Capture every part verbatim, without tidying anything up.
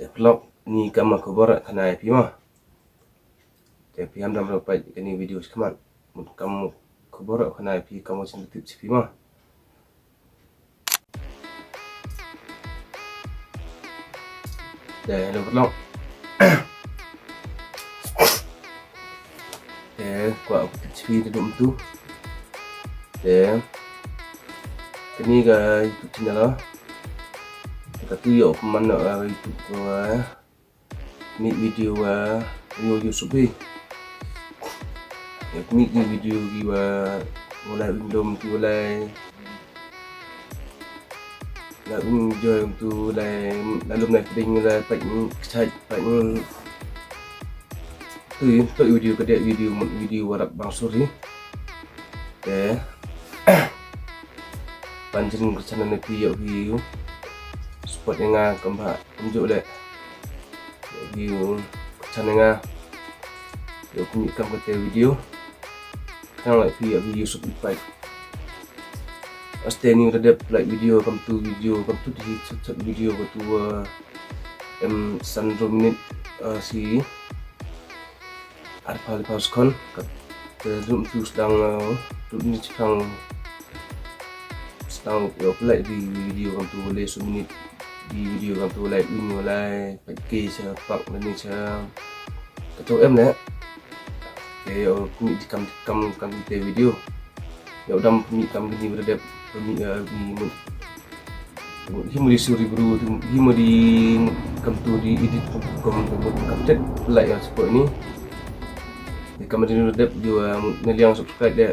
Te paralok, ni kam ka khubor khana ïa phi mo. Te phi ham dam ruh peit kane ka video shakhmat. Mut kam ka khubor khana ïa phi, kam ka jingtip sha phi mo. Te hello paralok. Te kwah u tip sha phi te dum tu. Te kane ka YouTube channel ah. Te katu ïoh kumno ka YouTube ka wa. Mih video wa ïoh ïoh subi. Ïa mih ki video ki wa walai windom ki walai. La um joy um tu lai la lum lai pding lai pait kchait pait. Tu ïa tu video ka dei video mut video wa rap bang suri. Te ban jin ka channel ne phi ïoh phi support ïa nga kam ba kumjuh leh. Ïoh phi support ïa nga. Ïoh phi kam kata video. Khnang leh phi ïoh phi ïoh support. Aste ni da dep like video kam tu video kam tu hi chot chot video ka tu em san minit si. Arphew arphew sekon kat te dum tu sdang tu ni chang sdang ïoh pynlait di video kam tu le su minit di video kam tu lai un lai pait ke cha pak ni cha ka tu em ne. Te ïoh pynmih di kam kam kam te video. Ïoh dam pynmih kam kini ba dep pynmih ni mut. Hi mut di suri bru hi mut di kam tu di edit kam tu mut kam tet lai ïa support ni. Di kam di dep di wa mut neliang subscribe de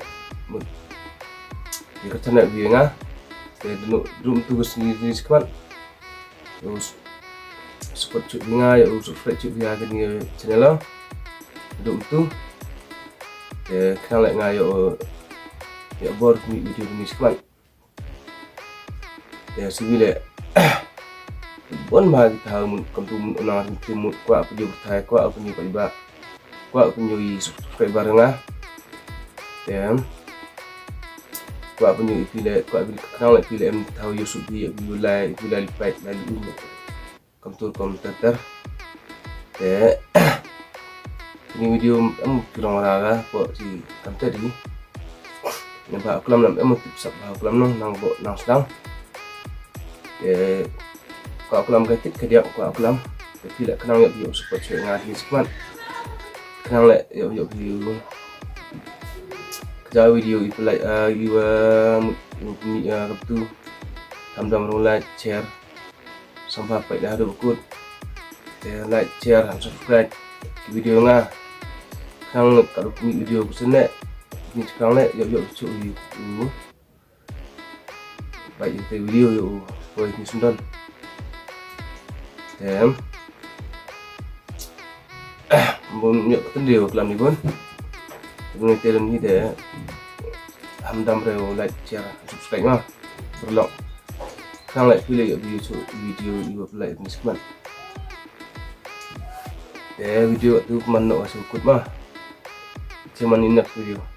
mut. Di ka channel bi nga. Te dum tu ka sini sini sekemat. Ïa u support shuh ïa nga, ïa u subscribe shuh ïa kane ka channel ah. Dum tu. Te khnang leh nga ïa u ïa bor kane ka video kane ka skman. Te shu wi leh. Bun ba kita mut kam tu mut nang ri mut kwah video Paithai kwah video paidbah. Kwah pynïoh i subscriber nga. Te kwah pynïoh i phi leh kwah pynïoh khnang leh phi leh em thaw ïoh suk phi ïoh phi ïoh lai phi lai lipait lai lipait. Kam tur kam ter ter. Te ni video em ki rong ra ga ko si kam ter di. Nang ba klam nam em tip sap ba klam nang nang bo nang sdang. Te kwah klam ka kit ka diak kwah klam. Te phi leh khnang ïoh ïoh support shuh nga hi skman. Khnang leh ïoh ïoh view. Ka video i pynlait ah i wa mut mut ni ah katu. Tham dam rung like share. Sampa pait dah duk kut. Te like share and subscribe video nga. Khnang leh ka duk ni video ku sene. Ni khnang leh ïoh ïoh shuh ïoh. Bait ïa te video ïa u poi ni sendon. Te bun ïa ka tendeo klam ni bun. Bun te ni te ham dam reu like share subscribe ma. Berlok. Khnang leh phi leh ïa video chu video ïa phi leh ni skman. Te video tu man no asu kut ma. Che man ni next video.